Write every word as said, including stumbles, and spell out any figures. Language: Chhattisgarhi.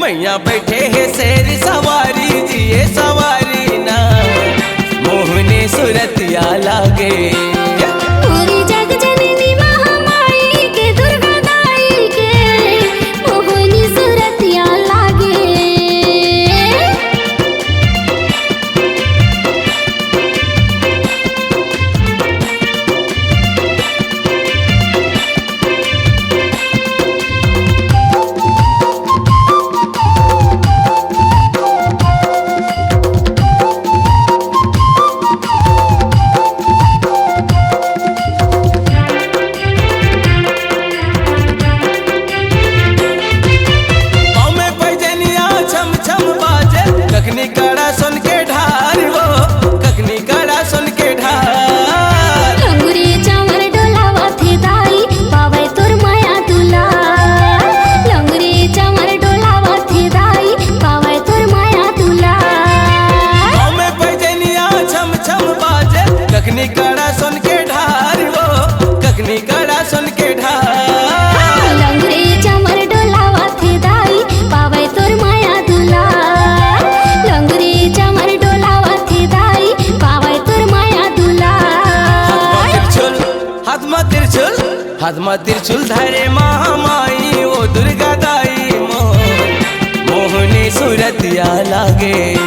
यहाँ बैठे हे शेर सवारी जिए सवारी ना, मोहनी सूरतिया लागे। मोरी जग जननी महामाई के, दुर्गा दाई के, मोहनी सूरतिया लागे। पाँव में पैजनिया छम छम बाजे, कखनी कड़ा सोन के ढार हो, कखनी कड़ा सोन के ढार। लंगुरी चमर डोलावत हे दाई, पावय तोर माया दुलार। लंगुरी चमर डोलावत हे दाई, पावय तोर माया दुलार। पाँव में पैजनिया छम छम बाजे, कखनी कड़ा सोन के ढार हो, कखनी कड़ा सोन के ढार। लंगुरी चमर डोलावत हे दाई, पावय तोर माया दुलार। लंगुरी चमर डोलावत हे दाई, पावय तोर माया दुलार। हाथ म त्रिशूल, हाथ म त्रिशूल, हाथ म त्रिशूल धरे महामाई, ओ दुर्गा दाई मोर, मोहनी सूरतिया लागे।